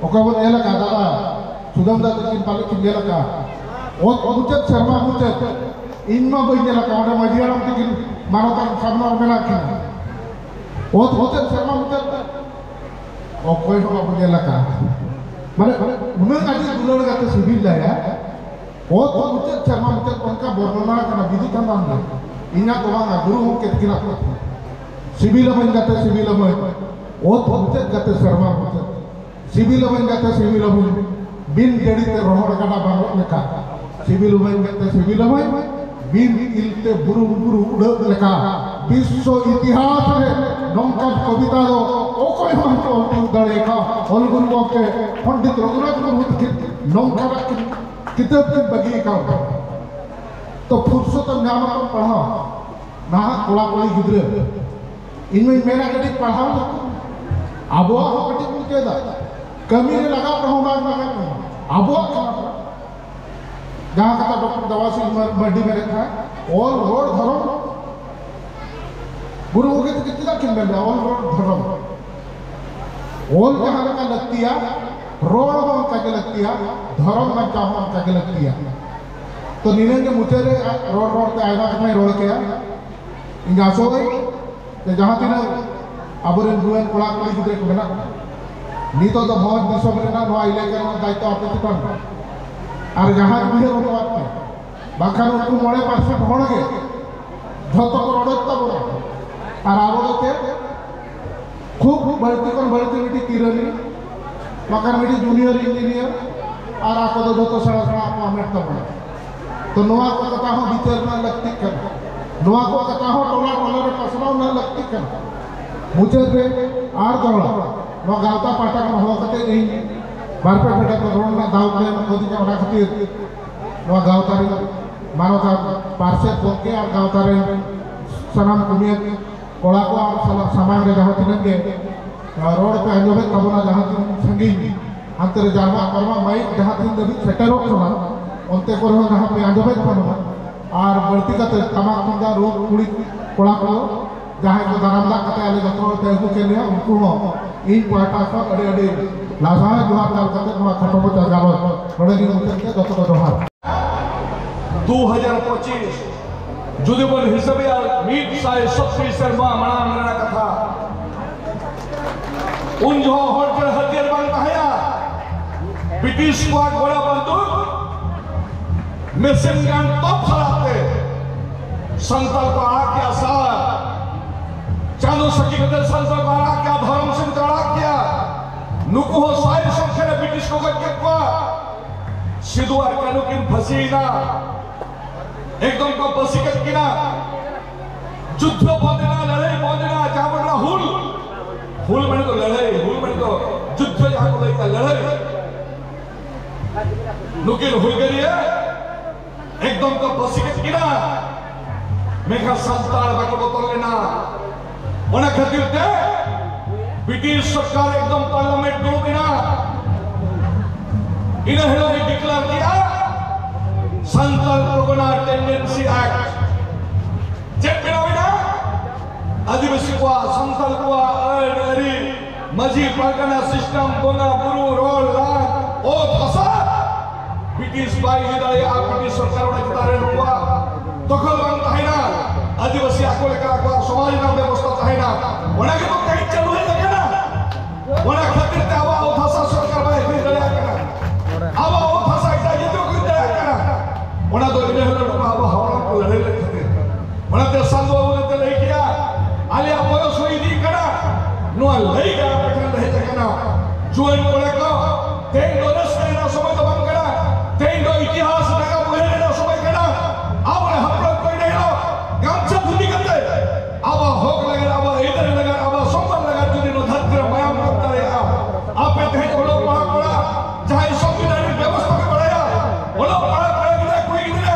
ᱚᱠᱟ ᱵᱚᱱ ᱧᱮᱞ ᱟᱠᱟᱫ ᱫᱟᱫᱟ ᱥᱩᱫᱟᱢ ᱫᱟ ᱛᱟᱹᱠᱤᱱ ᱯᱟᱞᱮ ᱠᱤᱱ ᱧᱮᱞ ᱟᱠᱟᱫ᱾ ᱚᱛ ᱢᱩᱪᱟᱹᱫ ᱥᱮᱨᱢᱟ ᱢᱩᱪᱟᱹᱫ᱾ ᱤᱧ ᱢᱟ ᱵᱟᱹᱧ ᱧᱮᱞ ᱟᱠᱟᱫ, ᱚᱸᱰᱮ ᱢᱟᱹᱡᱷᱤ ᱦᱟᱲᱟᱢ ᱛᱟᱹᱠᱤᱱ ᱢᱟᱱᱚᱛᱟᱱ ᱥᱟᱢᱱᱟ ᱨᱮ ᱢᱮᱱᱟᱜ ᱠᱤᱱᱟ᱾ ᱚᱛ ᱢᱩᱪᱟᱹᱫ ᱥᱮᱨᱢᱟ ᱢᱩᱪᱟᱹᱫ᱾ ᱚᱠᱚᱭ ᱦᱚᱸ ᱵᱟᱵᱚ ᱧᱮᱞ ᱟᱠᱟᱫ᱾ ᱢᱟᱱᱮ ᱩᱱᱟᱹᱜ ᱟᱹᱰᱤ ᱫᱩᱞᱟᱹᱲ ᱜᱟᱛᱮ ᱥᱤᱵᱤᱞ ᱞᱟᱭᱟ᱾ ᱚᱛ ᱢᱩᱪᱟᱹᱫ ᱥᱮᱨᱢᱟ ᱢᱩᱪᱟᱹᱫ ᱚᱱᱠᱟ ᱵᱚᱨᱱᱚᱱᱟ ᱠᱟᱱᱟ ᱵᱤᱫᱩ ᱪᱟᱸᱫᱟᱱ ᱨᱮ᱾ ᱤᱧᱟᱹᱜ ᱫᱚ ᱵᱟᱝᱟ, ᱜᱩᱨᱩ ᱜᱚᱢᱠᱮ ᱛᱤᱠᱤᱱᱟᱜ ᱠᱟᱛᱷᱟ᱾ ᱥᱤᱵᱤᱞᱟᱢᱟᱹᱧ ᱜᱟᱛᱮ ᱥᱤᱵᱤᱞᱟᱢᱟᱹᱧ, ᱚᱛ ᱢᱩᱪᱟᱹᱫ ᱜᱟᱛᱮ ᱥᱮᱨᱢᱟ ᱢᱩᱪᱟᱹᱫ᱾ ᱥᱤᱵᱤᱞᱟᱢᱟᱹᱧ ᱜᱟᱛᱮ ᱥᱤᱵᱤᱞᱟᱢᱟᱹᱧ, ᱵᱤᱱ ᱡᱟᱹᱲᱤ ᱛᱮ ᱨᱚᱦᱚᱲ ᱜᱟᱰᱟ ᱵᱟᱝᱚᱜ ᱞᱮᱠᱟ᱾ ᱥᱤᱵᱤᱞᱟᱢᱟᱹᱧ ᱜᱟᱛᱮ ᱥᱤᱵᱤᱞᱟᱢᱟᱹᱧ, ᱵᱤᱱ ᱤᱞ ᱛᱮ ᱵᱩᱨᱩᱢ ᱵᱩᱨᱩ ᱩᱰᱟᱹᱜ ᱞᱮᱠᱟ᱾ ᱵᱤᱥᱥᱚ ᱤᱛᱤᱦᱟᱥ ᱨᱮ ᱱᱚᱝᱠᱟᱱ ᱠᱚᱵᱤᱛᱟ ᱫᱚ ᱚᱠᱚᱭ ᱦᱚᱸ ᱵᱟᱠᱚ ᱚᱞ ᱛᱤᱭᱳᱜ ᱫᱟᱲᱮ ᱟᱠᱟᱫ᱾ ᱚᱞ ᱜᱩᱨᱩ ᱜᱚᱢᱠᱮ ᱯᱚᱱᱰᱤᱛ ᱨᱚᱜᱷᱩᱱᱟᱛᱷ ᱢᱩᱨᱢᱩ ᱛᱟᱹᱠᱤᱱ ᱱᱚᱝᱠᱟᱱᱟᱜ ᱠᱤᱱ ᱠᱤᱛᱟᱹᱵ ᱠᱤᱱ ᱵᱟᱹᱜᱤ ᱟᱠᱟᱫ᱾ ᱛᱚ ᱯᱷᱩᱨᱥᱚᱛ ᱮᱢ ᱧᱟᱢ ᱟᱠᱟᱫ ᱯᱟᱲᱦᱟᱣ, ᱱᱟᱦᱟᱜ ᱠᱚᱲᱟ ᱠᱩᱲᱤ ᱜᱤᱫᱽᱨᱟᱹ, ᱤᱧ ᱢᱟᱧ ᱢᱮᱱᱟ ᱠᱟᱹᱴᱤᱡ ᱯᱟᱲᱦᱟᱣ ᱧᱚᱜ ᱠᱚ᱾ ᱟᱵᱚᱣᱟᱜ ᱦᱚᱸ ᱠᱟᱹᱴᱤᱡ ᱵᱚᱱ ᱪᱮᱫᱟ᱾ ᱠᱟᱹᱢᱤ ᱨᱮ ᱞᱟᱜᱟᱣ ᱨᱮᱦᱚᱸ ᱵᱟᱝ ᱞᱟᱜᱟᱜ ᱠᱟᱱᱟ᱾ ᱟᱵᱚᱣᱟᱜ ᱠᱟᱱᱟ᱾ ᱡᱟᱦᱟᱸ ᱠᱟᱛᱷᱟ ᱰᱚᱠᱴᱚᱨ ᱫᱟᱣᱟᱥᱤ ᱢᱟᱨᱰᱤ ᱢᱮᱱᱮᱫ ᱛᱟᱦᱮᱸᱫ, ᱚᱞ ᱨᱚᱲ ᱫᱷᱚᱨᱚᱢ᱾ ᱜᱩᱨᱩ ᱜᱚᱢᱠᱮ ᱛᱟᱹᱠᱤᱱ ᱪᱮᱫᱟᱜ ᱠᱤᱱ ᱢᱮᱱᱫᱟ ᱚᱞ ᱨᱚᱲ ᱫᱷᱚᱨᱚᱢ? ᱚᱞ ᱡᱟᱦᱟᱸ ᱞᱮᱠᱟ ᱞᱟᱹᱠᱛᱤᱭᱟ, ᱨᱚᱲ ᱦᱚᱸ ᱚᱱᱠᱟ ᱜᱮ ᱞᱟᱹᱠᱛᱤᱭᱟ, ᱫᱷᱚᱨᱚᱢ ᱵᱟᱧᱪᱟᱣ ᱦᱚᱸ ᱚᱱᱠᱟ ᱜᱮ ᱞᱟᱹᱠᱛᱤᱭᱟ᱾ ᱛᱚ ᱱᱤᱱᱟᱹᱜ ᱜᱮ ᱢᱩᱪᱟᱹᱫ ᱨᱮ ᱨᱚᱲ ᱨᱚᱲ ᱛᱮ ᱟᱭᱢᱟ ᱠᱟᱛᱷᱟᱧ ᱨᱚᱲ ᱠᱮᱭᱟ᱾ ᱤᱧ ᱟᱥᱚᱜ ᱟᱹᱧ ᱡᱮ ᱡᱟᱦᱟᱸ ᱛᱤᱱᱟᱹᱜ ᱟᱵᱚᱨᱮᱱ ᱡᱩᱣᱟᱹᱱ ᱠᱚᱲᱟ ᱠᱩᱲᱤ ᱜᱤᱫᱽᱨᱟᱹ ᱠᱚ ᱢᱮᱱᱟᱜ ᱠᱚᱣᱟ, ᱱᱤᱛᱚᱜ ᱫᱚ ᱵᱷᱚᱸᱡᱽ ᱫᱤᱥᱚᱢ ᱨᱮᱱᱟᱜ ᱱᱚᱣᱟ ᱮᱞᱟᱠᱟ ᱨᱮᱱᱟᱜ ᱫᱟᱭᱤᱛᱛᱚ ᱟᱯᱮ ᱪᱮᱛᱟᱱ ᱨᱮ᱾ ᱟᱨ ᱡᱟᱦᱟᱸ ᱩᱭᱦᱟᱹᱨ ᱦᱚᱴᱚᱣᱟᱜ ᱯᱮ, ᱵᱟᱝᱠᱷᱟᱱ ᱩᱱᱠᱩ ᱢᱚᱬᱮ ᱯᱟᱨᱥᱮᱱᱴ ᱦᱚᱲ ᱜᱮ ᱡᱷᱚᱛᱚ ᱠᱚ ᱨᱚᱰᱚᱡ ᱛᱟᱵᱚᱱᱟ᱾ ᱟᱨ ᱟᱵᱚ ᱫᱚ ᱪᱮᱫ? ᱠᱷᱩᱵ ᱵᱟᱹᱲᱛᱤ ᱠᱷᱚᱱ ᱵᱟᱹᱲᱛᱤ ᱢᱤᱫᱴᱤᱡ ᱠᱤᱨᱟᱹᱱᱤ, ᱵᱟᱠᱷᱟᱱ ᱢᱤᱫᱴᱤᱡ ᱡᱩᱱᱤᱭᱚᱨ ᱤᱧᱡᱤᱱᱤᱭᱟᱨ, ᱟᱨ ᱟᱠᱚ ᱫᱚ ᱡᱷᱚᱛᱚ ᱥᱮᱬᱟ ᱥᱮᱬᱟ ᱠᱚ ᱦᱟᱢᱮᱴ ᱛᱟᱵᱚᱱᱟ᱾ ᱛᱚ ᱱᱚᱣᱟ ᱠᱚ ᱠᱟᱛᱷᱟ ᱦᱚᱸ ᱵᱤᱪᱟᱹᱨ ᱨᱮᱱᱟᱜ ᱞᱟᱹᱠᱛᱤᱜ ᱠᱟᱱᱟ᱾ ᱱᱚᱣᱟ ᱠᱚ ᱠᱟᱛᱷᱟ ᱦᱚᱸ ᱴᱚᱞᱟ ᱴᱚᱞᱟ ᱨᱮ ᱯᱟᱥᱱᱟᱣ ᱨᱮᱱᱟᱜ ᱞᱟᱹᱠᱛᱤᱜ ᱠᱟᱱᱟ᱾ ᱢᱩᱪᱟᱹᱫ ᱨᱮ ᱟᱨ ᱫᱚᱦᱲᱟ ᱱᱚᱣᱟ ᱜᱟᱶᱛᱟ ᱯᱟᱦᱴᱟ ᱠᱷᱚᱱ ᱦᱚᱦᱚ ᱠᱟᱛᱮ ᱤᱧ ᱵᱟᱨ ᱯᱮ ᱯᱮᱴᱮ ᱨᱚᱲ ᱨᱮᱱᱟᱜ ᱫᱟᱣ ᱠᱚ ᱮᱢ ᱠᱟᱹᱫᱤᱧᱟ, ᱚᱱᱟ ᱠᱷᱟᱹᱛᱤᱨ ᱱᱚᱣᱟ ᱜᱟᱶᱛᱟ ᱨᱮᱱ ᱢᱟᱱᱚᱛᱟᱱ ᱯᱟᱨᱥᱮᱛ ᱜᱚᱢᱠᱮ ᱟᱨ ᱜᱟᱶᱛᱟ ᱨᱮᱱ ᱥᱟᱱᱟᱢ ᱠᱚᱢᱤᱭᱟᱹ ᱠᱚᱲᱟ ᱠᱚ ᱟᱨ ᱥᱟᱞᱟᱜ ᱥᱟᱢᱟᱝ ᱨᱮ ᱡᱟᱦᱟᱸ ᱛᱤᱱᱟᱹᱜ ᱜᱮ, ᱟᱨ ᱨᱚᱲ ᱯᱮ ᱟᱸᱡᱚᱢᱮᱫ ᱛᱟᱵᱚᱱᱟ, ᱡᱟᱦᱟᱸ ᱛᱤᱱ ᱥᱟᱺᱜᱤᱧ ᱦᱟᱱᱛᱮ ᱨᱮ ᱡᱟᱨᱢᱟ ᱠᱚᱨᱢᱟ ᱢᱟᱭᱤᱠ ᱡᱟᱦᱟᱸ ᱛᱤᱱ ᱫᱷᱟᱹᱵᱤᱡ ᱥᱮᱴᱮᱨᱚᱜ ᱠᱟᱱᱟ, ᱚᱱᱛᱮ ᱠᱚᱨᱮ ᱦᱚᱸ ᱡᱟᱦᱟᱸ ᱯᱮ ᱟᱸᱡᱚᱢᱮᱫ ᱛᱟᱵᱚᱱᱟ, ᱟᱨ ᱵᱟᱹᱲᱛᱤ ᱠᱟᱛᱮ ᱴᱟᱢᱟᱠ ᱛᱩᱢᱫᱟᱜ ᱨᱩ ᱠᱩᱲᱤ ᱠᱚᱲᱟ ᱠᱚ ᱡᱟᱦᱟᱸᱭ ᱠᱚ ᱫᱟᱨᱟᱢ ᱫᱟᱜ ᱠᱟᱛᱮ ᱟᱞᱮ ᱡᱚᱛᱚ ᱦᱚᱲ ᱯᱮ ᱟᱹᱜᱩ ᱠᱮᱫ ᱞᱮᱭᱟ, ᱩᱱᱠᱩ ᱦᱚᱸ ᱤᱧ ᱯᱟᱦᱴᱟ ᱠᱷᱚᱱ ᱟᱹᱰᱤ ᱟᱹᱰᱤ ᱞᱟᱥᱟᱲᱦᱮᱫ ᱡᱚᱦᱟᱨ ᱪᱟᱞ ᱠᱟᱛᱮ ᱱᱚᱣᱟ ᱠᱷᱟᱴᱚ ᱢᱟᱪᱷᱟ ᱜᱟᱞᱚᱪ ᱱᱚᱰᱮ ᱜᱮ ᱢᱩᱪᱟᱹᱫ ᱠᱮᱫ᱾ ᱡᱚᱛᱚ ᱠᱚ ᱡᱚᱦᱟᱨ᱾ ᱫᱩ ᱦᱟᱡᱟᱨ ᱯᱚᱸᱪᱤᱥ ᱡᱩᱫᱤ ᱵᱚᱱ ᱦᱤᱥᱟᱹᱵᱮᱭᱟ, ᱢᱤᱫ ᱥᱟᱭ ᱥᱚᱛᱨᱤᱥ ᱥᱮᱨᱢᱟ ᱢᱟᱲᱟᱝ ᱨᱮᱱᱟᱜ ᱠᱟᱛᱷᱟ, ᱩᱱ ᱡᱚᱦᱚᱜ ᱦᱚᱲ ᱴᱷᱮᱱ ᱦᱟᱹᱛᱤᱭᱟᱹᱨ ᱵᱟᱝ ᱛᱟᱦᱮᱸᱭᱟ᱾ ᱵᱨᱤᱴᱤᱥ ᱠᱚᱣᱟᱜ ᱜᱚᱲᱟ ᱵᱟᱱᱫᱩᱠ, ᱢᱮᱥᱤᱱ ᱜᱟᱱ ᱛᱚᱯ ᱥᱟᱞᱟᱜ ᱛᱮ ᱥᱟᱱᱛᱟᱲ ᱠᱚ ᱟᱲᱟᱜ ᱠᱮᱜᱼᱟ ᱥᱟᱨ᱾ ᱪᱟᱸᱫᱚ ᱥᱟᱹᱠᱷᱤ ᱠᱟᱛᱮ ᱥᱟᱱᱛᱟᱲ ᱠᱚ ᱟᱲᱟᱜ ᱠᱮᱜᱼᱟ, ᱫᱷᱚᱨᱚᱢ ᱥᱤᱝ ᱠᱚ ᱟᱲᱟᱜ ᱠᱮᱜᱼᱟ᱾ ᱱᱩᱠᱩ ᱦᱚᱸ ᱥᱟᱭ ᱥᱚᱝᱠᱷᱟ ᱨᱮ ᱵᱨᱤᱴᱤᱥ ᱠᱚ ᱜᱚᱡ ᱠᱮᱫ ᱠᱚᱣᱟ᱾ ᱥᱤᱫᱩ ᱟᱨ ᱠᱟᱹᱱᱩ ᱠᱤᱱ ᱯᱷᱟᱹᱥᱤᱭᱮᱱᱟ, ᱮᱠᱫᱚᱢ ᱠᱚ ᱯᱷᱟᱹᱥᱤ ᱠᱮᱫ ᱠᱤᱱᱟ᱾ ᱡᱩᱫᱽᱫᱷᱚ ᱵᱚᱱᱫ ᱮᱱᱟ, ᱞᱟᱹᱲᱦᱟᱹᱭ ᱵᱚᱱᱫ ᱮᱱᱟ, ᱡᱟᱦᱟᱸ ᱵᱚᱱ ᱢᱮᱱᱟ ᱦᱩᱞ, ᱦᱩᱞ ᱢᱟᱱᱮ ᱫᱚ ᱞᱟᱹᱲᱦᱟᱹᱭ, ᱦᱩᱞ ᱢᱟᱱᱮ ᱫᱚ ᱡᱩᱫᱽᱫᱷᱚ, ᱡᱟᱦᱟᱸ ᱠᱚ ᱞᱟᱹᱭᱮᱫᱼᱟ ᱞᱟᱹᱲᱦᱟᱹᱭ᱾ ᱱᱩᱠᱤᱱ ᱦᱩᱞᱜᱟᱹᱨᱤᱭᱟᱹ ᱮᱠᱫᱚᱢ ᱠᱚ ᱯᱷᱟᱹᱥᱤ ᱠᱮᱫ ᱠᱤᱱᱟ, ᱢᱮᱱᱠᱷᱟᱱ ᱥᱟᱱᱛᱟᱲ ᱵᱟᱠᱚ ᱵᱚᱛᱚᱨ ᱞᱮᱱᱟ᱾ ᱚᱱᱟ ᱠᱷᱟᱹᱛᱤᱨ ᱛᱮ ᱵᱨᱤᱴᱤᱥ ᱥᱚᱨᱠᱟᱨ ᱮᱠᱫᱚᱢ ᱯᱟᱨᱞᱟᱢᱮᱱᱴ ᱫᱩᱲᱩᱵ ᱮᱱᱟ᱾ ᱤᱱᱟᱹ ᱦᱤᱞᱳᱜ ᱜᱮ ᱰᱤᱠᱞᱮᱭᱟᱨ ᱠᱮᱜᱼᱟ ᱥᱟᱱᱛᱟᱲ ᱯᱚᱨᱜᱚᱱᱟ ᱴᱮᱱᱰᱮᱱᱥᱤ ᱮᱠᱴ᱾ ᱪᱮᱫ ᱵᱮᱱᱟᱣ ᱮᱱᱟ? ᱟᱹᱫᱤᱵᱟᱹᱥᱤ ᱠᱚᱣᱟᱜ, ᱥᱟᱱᱛᱟᱲ ᱠᱚᱣᱟᱜ ᱟᱹᱱ ᱟᱹᱨᱤ, ᱢᱟᱹᱡᱷᱤ ᱯᱟᱨᱜᱟᱱᱟ ᱥᱤᱥᱴᱮᱢ, ᱵᱚᱸᱜᱟ ᱵᱩᱨᱩ, ᱨᱚᱲ ᱞᱟᱸᱫᱟ, ᱚᱛ ᱦᱟᱥᱟ, ᱵᱨᱤᱴᱤᱥ ᱵᱟᱭ ᱤᱫᱤ ᱫᱟᱲᱮᱭᱟᱜᱼᱟ᱾ ᱵᱨᱤᱴᱤᱥ ᱥᱚᱨᱠᱟᱨ ᱚᱱᱟ ᱪᱮᱛᱟᱱ ᱨᱮ ᱱᱩᱠᱩᱣᱟᱜ ᱫᱚᱠᱷᱚᱞ ᱵᱟᱝ ᱛᱟᱦᱮᱱᱟ᱾ ᱟᱹᱫᱤᱵᱟᱹᱥᱤ ᱟᱠᱚ ᱞᱮᱠᱟ ᱟᱠᱚᱣᱟᱜ ᱥᱚᱢᱟᱡᱽ ᱨᱮᱱᱟᱜ ᱵᱮᱵᱚᱥᱛᱷᱟ ᱛᱟᱦᱮᱱᱟ᱾ ᱚᱱᱟ ᱜᱮᱛᱚ ᱛᱮᱦᱮᱧ ᱪᱟᱹᱞᱩ ᱦᱮᱡ ᱟᱠᱟᱱᱟ᱾ ᱚᱱᱟ ᱠᱷᱟᱹᱛᱤᱨ ᱛᱮ ᱟᱵᱚᱣᱟᱜ ᱚᱛ ᱦᱟᱥᱟ ᱥᱚᱨᱠᱟᱨ ᱵᱟᱭ ᱟᱹᱠᱷᱨᱤᱧ ᱫᱟᱲᱮᱭᱟᱜ ᱠᱟᱱᱟ᱾ ᱟᱵᱚᱣᱟᱜ ᱚᱛ ᱦᱟᱥᱟ ᱮᱴᱟᱜ ᱡᱟᱹᱛᱤ ᱠᱚ ᱟᱹᱠᱷᱨᱤᱧ ᱫᱟᱲᱮᱭᱟᱜ ᱠᱟᱱᱟ᱾ ᱚᱱᱟ ᱫᱚ ᱤᱱᱟᱹ ᱦᱤᱞᱳᱜ ᱱᱩᱠᱩ ᱟᱵᱚ ᱦᱟᱣᱲᱟ ᱠᱚ ᱞᱟᱹᱲᱦᱟᱹᱭ ᱞᱮᱫ ᱠᱷᱟᱹᱛᱤᱨ᱾ ᱚᱱᱟᱛᱮ ᱥᱟᱱᱛᱩ ᱵᱟᱵᱩ ᱱᱤᱛᱚᱜ ᱞᱟᱹᱭ ᱠᱮᱜᱼᱟ, ᱟᱞᱮᱭᱟᱜ ᱵᱚᱭᱚᱥ ᱦᱩᱭ ᱤᱫᱤᱜ ᱠᱟᱱᱟ, ᱱᱚᱣᱟ ᱞᱟᱹᱭ ᱜᱮ ᱟᱯᱮ ᱴᱷᱮᱱ ᱞᱮ ᱦᱮᱡ ᱟᱠᱟᱱᱟ᱾ ᱡᱩᱣᱟᱹᱱ ᱠᱚᱲᱟ ᱠᱚ, ᱛᱮᱦᱮᱧ ᱫᱚ ᱨᱟᱹᱥᱠᱟᱹ ᱨᱮᱱᱟᱜ ᱥᱚᱢᱚᱭ ᱫᱚ ᱵᱟᱝ ᱠᱟᱱᱟ, ᱛᱮᱦᱮᱧ ᱫᱚ ᱤᱛᱤᱦᱟᱥ ᱱᱟᱜᱟᱢ ᱩᱭᱦᱟᱹᱨ ᱨᱮᱱᱟᱜ ᱥᱚᱢᱚᱭ ᱠᱟᱱᱟ᱾ ᱟᱵᱚᱨᱮᱱ ᱦᱟᱯᱲᱟᱢ ᱠᱚ ᱤᱱᱟᱹ ᱦᱤᱞᱳᱜ ᱜᱟᱢᱪᱷᱟ ᱫᱷᱩᱛᱤ ᱠᱟᱛᱮ ᱟᱵᱚᱣᱟᱜ ᱦᱚᱠ ᱞᱟᱹᱜᱤᱫ, ᱟᱵᱚᱣᱟᱜ ᱟᱹᱭᱫᱟᱹᱨ ᱞᱟᱹᱜᱤᱫ, ᱟᱵᱚᱣᱟᱜ ᱥᱚᱢᱢᱟᱱ ᱞᱟᱹᱜᱤᱫ ᱡᱩᱫᱤ ᱱᱚᱣᱟ ᱫᱷᱟᱹᱨᱛᱤ ᱨᱮ ᱢᱟᱭᱟᱢ ᱠᱚ ᱮᱢ ᱫᱟᱲᱮᱭᱟᱜᱼᱟ, ᱟᱯᱮ ᱛᱮᱦᱮᱧ ᱚᱞᱚᱜ ᱯᱟᱲᱦᱟᱜ ᱠᱚᱲᱟ, ᱡᱟᱦᱟᱸᱭ ᱥᱚᱝᱵᱤᱫᱷᱟᱱ ᱨᱮ ᱵᱮᱵᱚᱥᱛᱷᱟ ᱯᱮ ᱵᱟᱲᱟᱭᱟ, ᱚᱞᱚᱜ ᱯᱟᱲᱦᱟᱜ ᱠᱚᱲᱟ ᱜᱤᱫᱽᱨᱟᱹ, ᱠᱩᱲᱤ ᱜᱤᱫᱽᱨᱟᱹ,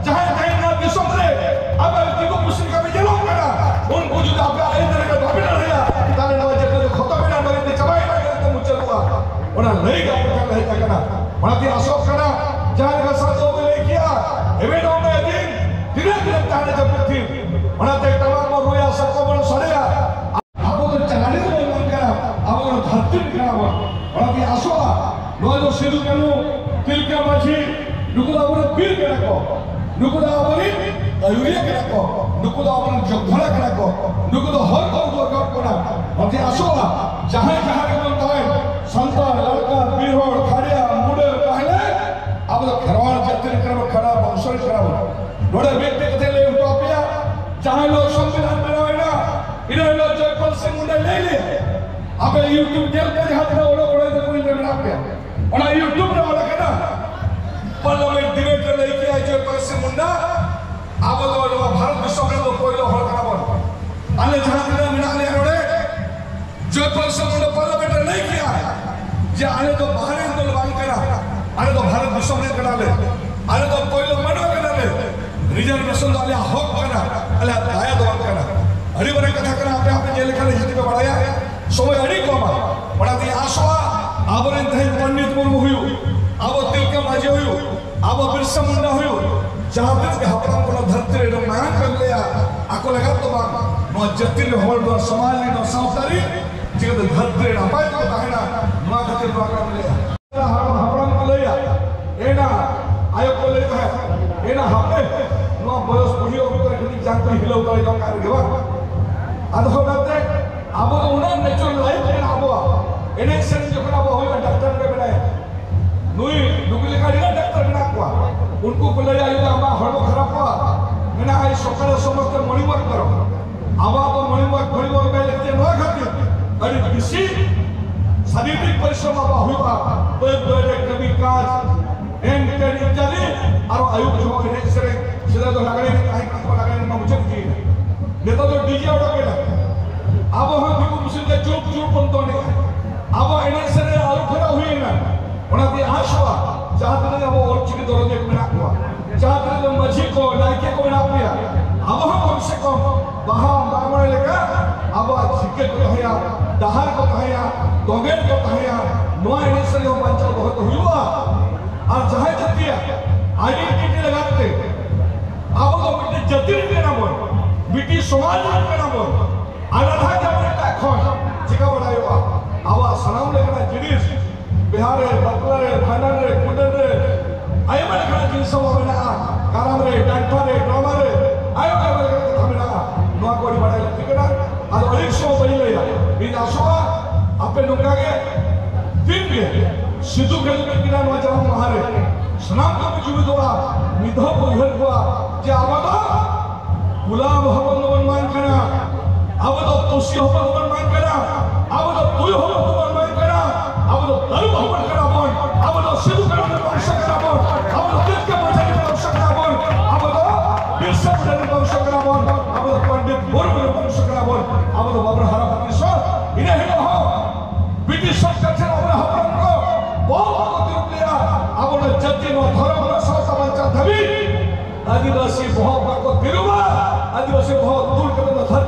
ᱡᱟᱦᱟᱸᱭ ᱛᱮᱦᱮᱧ ᱱᱚᱣᱟ ᱫᱤᱥᱚᱢ ᱨᱮ ᱟᱵᱮᱱ ᱫᱤᱠᱩ ᱯᱩᱥᱤ ᱞᱮᱠᱟ ᱯᱮ ᱧᱮᱞᱚᱜ ᱠᱟᱱᱟ, ᱩᱱᱠᱩ ᱡᱩᱫᱤ ᱟᱯᱮᱭᱟᱜ ᱟᱹᱭᱫᱟᱹᱨ ᱨᱮ ᱵᱟᱯᱮ ᱞᱟᱹᱲᱦᱟᱹᱭᱟ, ᱛᱟᱦᱞᱮ ᱱᱚᱣᱟ ᱡᱟᱹᱛᱤ ᱫᱚ ᱠᱷᱚᱛᱚᱢ ᱮᱱᱟ, ᱱᱚᱣᱟ ᱡᱟᱹᱛᱤ ᱪᱟᱵᱟᱭᱮᱱᱟ, ᱱᱚᱣᱟ ᱡᱟᱹᱛᱤ ᱢᱩᱪᱟᱹᱫᱚᱜᱼᱟ᱾ ᱚᱱᱟ ᱞᱟᱹᱭ ᱜᱮ ᱟᱯᱮ ᱴᱷᱮᱱ ᱞᱮ ᱦᱮᱡ ᱟᱠᱟᱱᱟ᱾ ᱚᱱᱟᱛᱮ ᱟᱥᱚᱜ ᱠᱟᱱᱟ, ᱡᱟᱦᱟᱸ ᱞᱮᱠᱟ ᱥᱟᱱᱛᱩ ᱵᱟᱹᱵᱩᱭ ᱞᱟᱹᱭ ᱠᱮᱜᱼᱟ, ᱮᱵᱷᱮᱱ ᱚᱢᱮ ᱫᱤᱱ, ᱚᱱᱟᱛᱮ ᱴᱟᱢᱟᱠ ᱵᱚᱱ ᱨᱩᱭᱟ, ᱥᱟᱠᱣᱟ ᱵᱚᱱ ᱥᱟᱰᱮᱭᱟ᱾ ᱟᱵᱚ ᱫᱚ ᱪᱟᱞᱟᱲᱤ ᱫᱚ ᱵᱟᱝ ᱠᱟᱱᱟ, ᱟᱵᱚ ᱫᱚ ᱫᱷᱟᱹᱨᱛᱤ ᱨᱮ ᱠᱟᱱᱟ ᱵᱚᱱ᱾ ᱚᱱᱟᱛᱮ ᱟᱥᱚᱜᱼᱟ, ᱱᱚᱣᱟ ᱫᱚ ᱥᱤᱫᱩ ᱠᱟᱹᱱᱦᱩ, ᱛᱤᱞᱠᱟᱹ ᱢᱟᱹᱡᱷᱤ, ᱱᱩᱠᱩ ᱫᱚ ᱟᱵᱚᱨᱮᱱ ᱵᱤᱨ ᱠᱟᱱᱟ ᱠᱚ, ᱱᱩᱠᱩ ᱫᱚ ᱟᱵᱚᱨᱮᱱ ᱟᱹᱭᱩᱨᱤᱭᱟᱹ ᱠᱟᱱᱟ ᱠᱚ, ᱱᱩᱠᱩ ᱫᱚ ᱟᱵᱚᱨᱮᱱ ᱡᱳᱫᱽᱫᱷᱟ ᱠᱟᱱᱟ ᱠᱚ, ᱱᱩᱠᱩ ᱫᱚ ᱦᱚᱨ ᱠᱚ ᱩᱫᱩᱜ ᱟᱠᱟᱫ ᱵᱚᱱᱟ᱾ ᱚᱱᱟᱛᱮ ᱟᱥᱚᱜᱼᱟ, ᱡᱟᱦᱟᱸᱭ ᱡᱟᱦᱟᱸ ᱨᱮᱵᱚᱱ ᱛᱟᱦᱮᱸ, ᱥᱟᱱᱛᱟᱲ, ᱞᱟᱲᱠᱟ, ᱵᱤᱨ ᱦᱚᱲ, ᱠᱷᱟᱲᱭᱟ, ᱢᱩᱰᱟᱹ, ᱛᱟᱦᱞᱮ ᱟᱵᱚ ᱫᱚ ᱠᱷᱮᱨᱣᱟᱲ ᱡᱟᱹᱛᱤ ᱨᱮᱱ ᱠᱟᱱᱟ ᱵᱚᱱ, ᱠᱷᱟᱲᱟ ᱵᱚᱝᱥᱚ ᱨᱮᱱ ᱠᱟᱱᱟ ᱵᱚᱱ᱾ ᱱᱚᱰᱮ ᱢᱤᱫᱴᱮᱡ ᱠᱟᱛᱷᱟᱧ ᱞᱟᱹᱭ ᱦᱚᱴᱚ ᱟᱯᱮᱭᱟ, ᱡᱟᱦᱟᱸ ᱦᱤᱞᱳᱜ ᱥᱚᱝᱵᱤᱫᱷᱟᱱ ᱵᱮᱱᱟᱣ ᱮᱱᱟ, ᱤᱱᱟᱹ ᱦᱤᱞᱳᱜ ᱡᱚᱭᱯᱟᱞ ᱥᱤᱝ ᱢᱩᱱᱰᱟᱭ ᱞᱟᱹᱭ ᱞᱮᱭᱟ, ᱟᱯᱮ YouTube ᱧᱮᱞ ᱯᱮ, ᱡᱟᱦᱟᱸ ᱛᱤᱱᱟᱹᱜ ᱚᱲᱟᱜ ᱚᱲᱟᱜ ᱨᱮ ᱢᱮᱱᱟᱜ ᱯᱮᱭᱟ, ᱚᱱᱟ YouTube ᱨᱮ ᱚᱞ ᱟᱠᱟᱱᱟ, Parliament debate ᱨᱮ ᱞᱟᱹᱭ ᱠᱮᱜᱼᱟ ᱡᱚᱭᱯᱟᱞ ᱥᱤᱝ ᱢᱩᱱᱰᱟ, ᱟᱵᱚ ᱫᱚ ᱱᱚᱣᱟ ᱵᱷᱟᱨᱚᱛ ᱫᱤᱥᱚᱢ ᱨᱮᱱ ᱫᱚ ᱯᱳᱭᱞᱳ ᱦᱚᱲ ᱠᱟᱱᱟ ᱵᱚᱱ᱾ ᱟᱞᱮ ᱡᱟᱦᱟᱸ ᱛᱤᱱᱟᱹᱜ ᱢᱮᱱᱟᱜ ᱞᱮᱭᱟ ᱱᱚᱰᱮ, ᱡᱚᱭᱯᱟᱞ ᱥᱤᱝ ᱢᱩᱱᱰᱟ Parliament ᱨᱮ ᱞᱟᱹᱭ ᱠᱮᱜᱼᱟ ᱡᱮ ᱟᱞᱮ ᱫᱚ ᱵᱟᱦᱨᱮ ᱨᱮᱱ ᱫᱚᱞᱮ ᱵᱟᱝ ᱠᱟᱱᱟ, ᱟᱞᱮ ᱫᱚ ᱵᱷᱟᱨᱚᱛ ᱫᱤᱥᱚᱢ ᱨᱮᱱ ᱠᱟᱱᱟᱞᱮ, ᱟᱞᱮ ᱫᱚ ᱯᱳᱭᱞᱳ ᱢᱟᱱᱣᱟ ᱠᱟᱱᱟᱞᱮ, reservation ᱫᱚ ᱟᱞᱮᱭᱟᱜ ᱦᱚᱠ ᱠᱟᱱᱟ, ᱟᱞᱮᱭᱟᱜ ᱫᱟᱭᱟ ᱫᱚ ᱵᱟᱝ ᱠᱟᱱᱟ᱾ ᱟᱹᱰᱤ ᱢᱟᱨᱟᱝ ᱠᱟᱛᱷᱟ ᱠᱟᱱᱟ, ᱟᱯᱮ ᱦᱚᱸᱯᱮ ᱧᱮᱞ ᱞᱮᱠᱷᱟᱱ history ᱯᱮ ᱵᱟᱲᱟᱭᱟ᱾ ᱥᱚᱢᱚᱭ ᱟᱹᱰᱤ ᱠᱚᱢᱟ, ᱚᱱᱟᱛᱮᱧ ᱟᱥᱚᱜᱼᱟ ᱟᱵᱚᱨᱮᱱ ᱛᱮᱦᱮᱧ ᱯᱚᱱᱰᱤᱛ ᱢᱩᱨᱢᱩ ᱦᱩᱭᱩᱜ, ᱟᱵᱚ ᱛᱤᱞᱠᱟᱹ ᱢᱟᱹᱡᱷᱤ ᱦᱩᱭᱩᱜ, ᱟᱵᱚ ᱵᱤᱨᱥᱟ ᱢᱩᱱᱰᱟ ᱦᱩᱭᱩᱜ, ᱡᱟᱦᱟᱸ ᱛᱤᱱᱟᱹᱜ ᱜᱮ ᱦᱟᱯᱲᱟᱢ ᱠᱚ ᱱᱚᱣᱟ ᱫᱷᱟᱹᱨᱛᱤ ᱨᱮ ᱢᱟᱭᱟᱝ ᱠᱚ ᱮᱢ ᱞᱮᱜᱼᱟ, ᱟᱠᱚ ᱞᱟᱹᱜᱤᱫ ᱫᱚ ᱵᱟᱝ, ᱱᱚᱣᱟ ᱡᱟᱹᱛᱤ ᱨᱮ, ᱦᱚᱲ, ᱱᱚᱣᱟ ᱥᱚᱢᱟᱡᱽ ᱨᱮ, ᱱᱚᱣᱟ ᱥᱟᱶᱛᱟ ᱨᱮ ᱪᱤᱠᱟᱹᱛᱮ ᱫᱷᱟᱹᱨᱛᱤ ᱨᱮ ᱱᱟᱯᱟᱭ ᱛᱮᱠᱚ ᱛᱟᱦᱮᱱᱟ, ᱱᱚᱣᱟ ᱠᱷᱟᱹᱛᱤᱨ ᱱᱚᱣᱟ ᱠᱚ ᱮᱢ ᱞᱮᱜᱼᱟ᱾ ᱦᱟᱲᱟᱢ ᱦᱟᱯᱲᱟᱢ ᱠᱚ ᱞᱟᱹᱭᱟ, ᱮᱱᱟ ᱟᱭᱳ ᱠᱚ ᱞᱟᱹᱭ ᱛᱟᱦᱮᱸᱫ, ᱮᱱᱟ ᱦᱟᱯᱮ, ᱱᱚᱣᱟ ᱵᱚᱭᱚᱥ ᱵᱩᱲᱦᱤ ᱚᱠᱛᱚ ᱨᱮ ᱠᱟᱹᱴᱤᱡ ᱡᱟᱝ ᱠᱚ ᱦᱤᱞᱟᱹᱣ ᱫᱟᱲᱮ ᱠᱟᱜ ᱨᱮᱜᱮ ᱵᱟᱝ? ᱟᱫᱚ ᱚᱱᱟᱛᱮ ᱟᱵᱚ ᱫᱚ ᱩᱱᱟᱹᱜ natural life ᱢᱮᱱᱟᱜᱼᱟ ᱟᱵᱚᱣᱟᱜ᱾ ᱮᱱᱮᱡ ᱥᱮᱨᱮᱧ ᱡᱚᱠᱷᱚᱱ ᱟᱵᱚ ᱦᱩᱭᱩᱜᱼᱟ, ᱰᱟᱠᱛᱟᱨ ᱜᱮ ᱢᱮᱱᱟᱭᱟ, ᱱᱩᱭ ᱱᱩᱠᱩ ᱞᱮᱠᱟ ᱟᱹᱰᱤ ᱜᱟᱱ ᱰᱟᱠᱛᱟᱨ ᱢᱮᱱᱟᱜ ᱠᱚᱣᱟ, ᱩᱱᱠᱩ ᱠᱚ ᱞᱟᱹᱭᱟ, ᱟᱭᱳ ᱟᱢᱟᱜ ᱦᱚᱲᱢᱚ ᱠᱷᱟᱨᱟᱯᱚᱜᱼᱟ, ᱢᱮᱱᱟᱜᱼᱟ, ᱟᱭ ᱥᱚᱠᱟᱞᱮ ᱥᱚᱢᱚᱥᱛᱚ morning walk ᱠᱚᱨᱚ᱾ ᱟᱵᱚ ᱟᱵᱚ morning walk, morning walk ᱵᱟᱭ ᱞᱟᱹᱠᱛᱤᱭᱟ᱾ ᱱᱚᱣᱟ ᱠᱷᱟᱹᱛᱤᱨ ᱟᱹᱰᱤ ᱵᱮᱥᱤ ᱥᱟᱨᱤᱨᱤᱠ ᱯᱚᱨᱤᱥᱨᱚᱢ ᱟᱵᱚᱣᱟᱜ ᱦᱩᱭᱩᱜᱼᱟ, ᱵᱟᱹᱫᱽ ᱵᱟᱹᱭᱦᱟᱹᱲ ᱨᱮ ᱠᱟᱹᱢᱤ ᱠᱟᱡᱽ, ᱮᱱ ᱛᱮᱱ ᱤᱛᱛᱟᱫᱤ, ᱟᱨᱚ ᱟᱹᱭᱩᱵ ᱡᱚᱦᱚᱜ ᱮᱱᱮᱡ ᱥᱮᱨᱮᱧ᱾ ᱥᱮᱫᱟᱭ ᱫᱚ ᱞᱟᱜᱽᱲᱮ ᱮᱱᱮᱡ ᱛᱟᱦᱮᱸ ᱠᱟᱱ ᱛᱟᱵᱚᱱᱟ, ᱞᱟᱜᱽᱲᱮ ᱮᱱᱮᱡ ᱢᱟ ᱢᱩᱪᱟᱹᱫ ᱤᱫᱤᱭᱮᱱᱟ᱾ ᱱᱤᱛᱚᱜ ᱫᱚ DJ ᱚᱰᱚᱠ ᱮᱱᱟ᱾ ᱟᱵᱚ ᱦᱚᱸ ᱫᱤᱠᱩ ᱯᱩᱥᱤ ᱞᱮᱠᱟ ᱪᱩᱯ ᱪᱩᱯ ᱵᱚᱱ ᱫᱚᱱᱮᱜᱼᱟ᱾ ᱟᱵᱚᱣᱟᱜ ᱮᱱᱮᱡ ᱥᱮᱨᱮᱧ ᱨᱮ ᱟᱹᱨᱩ ᱯᱷᱮᱨᱟᱣ ᱦᱩᱭ ᱮᱱᱟ᱾ ᱚᱱᱟᱛᱮ ᱟᱥᱚᱜᱼᱟ, ᱡᱟᱦᱟᱸ ᱛᱤᱱᱟᱹᱜ ᱟᱵᱚ ᱚᱞᱪᱤᱠᱤ ᱫᱚᱨᱚᱫᱤᱭᱟᱹ ᱠᱚ ᱢᱮᱱᱟᱜ ᱠᱚᱣᱟ, ᱡᱟᱦᱟᱸ ᱛᱤᱱᱟᱹᱜ ᱢᱟᱹᱡᱷᱤ ᱠᱚ, ᱱᱟᱭᱠᱮ ᱠᱚ ᱢᱮᱱᱟᱜ ᱯᱮᱭᱟ, ᱟᱵᱚ ᱦᱚᱸ ᱠᱚᱢ ᱥᱮ ᱠᱚᱢ ᱵᱟᱦᱟ ᱢᱟᱜ ᱢᱚᱬᱮ ᱞᱮᱠᱟ ᱟᱵᱚᱣᱟᱜ ᱪᱤᱠᱟᱹ ᱠᱚ ᱛᱟᱦᱮᱸᱭᱟ, ᱰᱟᱦᱟᱨ ᱠᱚ ᱛᱟᱦᱮᱸᱭᱟ, ᱫᱚᱸᱜᱮᱲ ᱠᱚ ᱛᱟᱦᱮᱸᱭᱟ, ᱱᱚᱣᱟ ᱮᱱᱮᱡ ᱥᱮᱨᱮᱧ ᱦᱚᱸ ᱵᱟᱧᱪᱟᱣ ᱫᱚᱦᱚ ᱫᱚ ᱦᱩᱭᱩᱜᱼᱟ᱾ ᱟᱨ ᱡᱟᱦᱟᱸᱭ ᱡᱟᱹᱛᱤᱭᱟᱜ identity ᱞᱟᱜᱟᱛ ᱛᱮ ᱟᱵᱚ ᱫᱚ ᱢᱤᱫᱴᱤᱡ ᱡᱟᱹᱛᱤ ᱨᱮᱱ ᱠᱟᱱᱟ ᱵᱚᱱ, ᱢᱤᱫᱴᱤᱡ ᱥᱚᱢᱟᱡᱽ ᱨᱮᱱ ᱠᱟᱱᱟ ᱵᱚᱱ᱾ ᱟᱞᱟᱫᱟ ᱡᱟᱹᱛᱤ ᱮᱴᱟᱜ ᱠᱷᱚᱱ ᱪᱤᱠᱟ ᱵᱟᱲᱟᱭᱚᱜᱼᱟ? ᱟᱵᱚᱣᱟᱜ ᱥᱟᱱᱟᱢ ᱞᱮᱠᱟᱱᱟᱜ ᱡᱤᱱᱤᱥ, ᱵᱤᱦᱟ ᱨᱮ, ᱵᱟᱯᱞᱟ ᱨᱮ, ᱵᱷᱟᱸᱰᱟᱱ ᱨᱮ, ᱠᱩᱸᱰᱟᱹᱱ ᱨᱮ, ᱟᱭᱢᱟ ᱞᱮᱠᱟᱱᱟᱜ ᱡᱤᱱᱤᱥ ᱟᱵᱚᱣᱟᱜ ᱢᱮᱱᱟᱜᱼᱟ᱾ ᱠᱟᱨᱟᱢ ᱨᱮ, ᱰᱟᱱᱴᱟ ᱨᱮ, ᱰᱨᱟᱢᱟ ᱨᱮ, ᱟᱭᱢᱟ ᱟᱭᱢᱟ ᱞᱮᱠᱟᱱᱟᱜ ᱠᱟᱛᱷᱟ ᱢᱮᱱᱟᱜᱼᱟ᱾ ᱱᱚᱣᱟ ᱠᱚ ᱟᱹᱰᱤ ᱵᱟᱲᱟᱭ ᱞᱟᱹᱠᱛᱤ ᱠᱟᱱᱟ᱾ ᱟᱫᱚ ᱟᱹᱞᱤᱧ ᱥᱚᱢᱚᱭ ᱵᱟᱹᱧ ᱞᱟᱹᱭᱟ, ᱤᱧ ᱟᱥᱚᱜᱼᱟ ᱟᱯᱮ ᱱᱚᱝᱠᱟ ᱜᱮ ᱫᱤᱱ ᱜᱮ ᱥᱤᱫᱩ ᱠᱟᱹᱱᱦᱩ ᱛᱟᱹᱠᱤᱱᱟᱜ ᱱᱚᱣᱟ ᱡᱟᱱᱟᱢ ᱢᱟᱦᱟ ᱨᱮ ᱥᱟᱱᱟᱢ ᱠᱚ ᱡᱩᱢᱤᱫᱚᱜᱼᱟ, ᱢᱤᱫ ᱫᱷᱟᱣ ᱠᱚ ᱩᱭᱦᱟᱹᱨ ᱠᱚᱣᱟ ᱡᱮ ᱟᱵᱚ ᱫᱚ ᱜᱩᱞᱟᱢ ᱦᱚᱯᱚᱱ ᱫᱚᱵᱚᱱ ᱵᱟᱝ ᱠᱟᱱᱟ, ᱟᱵᱚ ᱫᱚ ᱯᱩᱥᱤ ᱦᱚᱯᱚᱱ ᱫᱚᱵᱚᱱ ᱵᱟᱝ ᱠᱟᱱᱟ, ᱟᱵᱚ ᱫᱚ ᱛᱩᱭᱩ ᱦᱚᱯᱚᱱ ᱫᱚᱵᱚᱱ ᱵᱟᱝ ᱠᱟᱱᱟ, ᱟᱵᱚ ᱫᱚ ᱛᱟᱹᱨᱩᱵ ᱦᱚᱯᱚᱱ ᱠᱟᱱᱟ ᱵᱚᱱ, ᱟᱵᱚ ᱫᱚ ᱥᱤᱫᱩ ᱠᱟᱹᱱᱦᱩ ᱨᱮᱱ ᱵᱚᱝᱥᱚ ᱠᱟᱱᱟ ᱵᱚᱱ, ᱟᱵᱚ ᱫᱚ ᱛᱤᱞᱠᱟᱹ ᱢᱟᱹᱡᱷᱤ ᱨᱮᱱ ᱵᱚᱝᱥᱚ ᱠᱟᱱᱟ ᱵᱚᱱ, ᱟᱵᱚ ᱫᱚ ᱵᱤᱨᱥᱟ ᱢᱩᱱᱰᱟ ᱨᱮᱱ ᱵᱚᱝᱥᱚ ᱠᱟᱱᱟ ᱵᱚᱱ, ᱟᱵᱚ ᱫᱚ ᱯᱚᱱᱰᱤᱛ ᱢᱩᱨᱢᱩ ᱨᱮᱱ ᱵᱚᱝᱥᱚ ᱠᱟᱱᱟ ᱵᱚᱱ, ᱟᱵᱚ ᱫᱚ ᱵᱟᱵᱚᱱ ᱦᱟᱨᱟ ᱵᱟᱹᱠᱤ ᱥᱚ᱾ ᱤᱱᱟᱹ ᱦᱤᱞᱳᱜ ᱦᱚᱸ ᱵᱨᱤᱴᱤᱥ ᱥᱚᱨᱠᱟᱨ ᱴᱷᱮᱱ ᱟᱵᱚᱨᱮᱱ ᱦᱟᱯᱲᱟᱢ ᱠᱚ ᱵᱚᱦᱚᱜ ᱵᱟᱠᱚ ᱛᱤᱨᱩᱵ ᱞᱮᱜᱼᱟ᱾ ᱟᱵᱚ ᱱᱚᱣᱟ ᱡᱟᱹᱛᱤ, ᱱᱚᱣᱟ ᱫᱷᱚᱨᱚᱢ, ᱱᱚᱣᱟ ᱥᱟᱶᱛᱟ ᱵᱟᱧᱪᱟᱣ ᱫᱷᱟᱹᱵᱤᱡ ᱟᱹᱫᱤᱵᱟᱹᱥᱤ ᱵᱚᱦᱚᱜ ᱵᱟᱠᱚ ᱛᱤᱨᱩᱵᱟ᱾ ᱟᱹᱫᱤᱵᱟᱹᱥᱤ ᱵᱚᱦᱚᱜ ᱛᱩᱞ ᱠᱟᱛᱮ ᱫᱚ ᱫᱷᱟᱹᱨᱛᱤ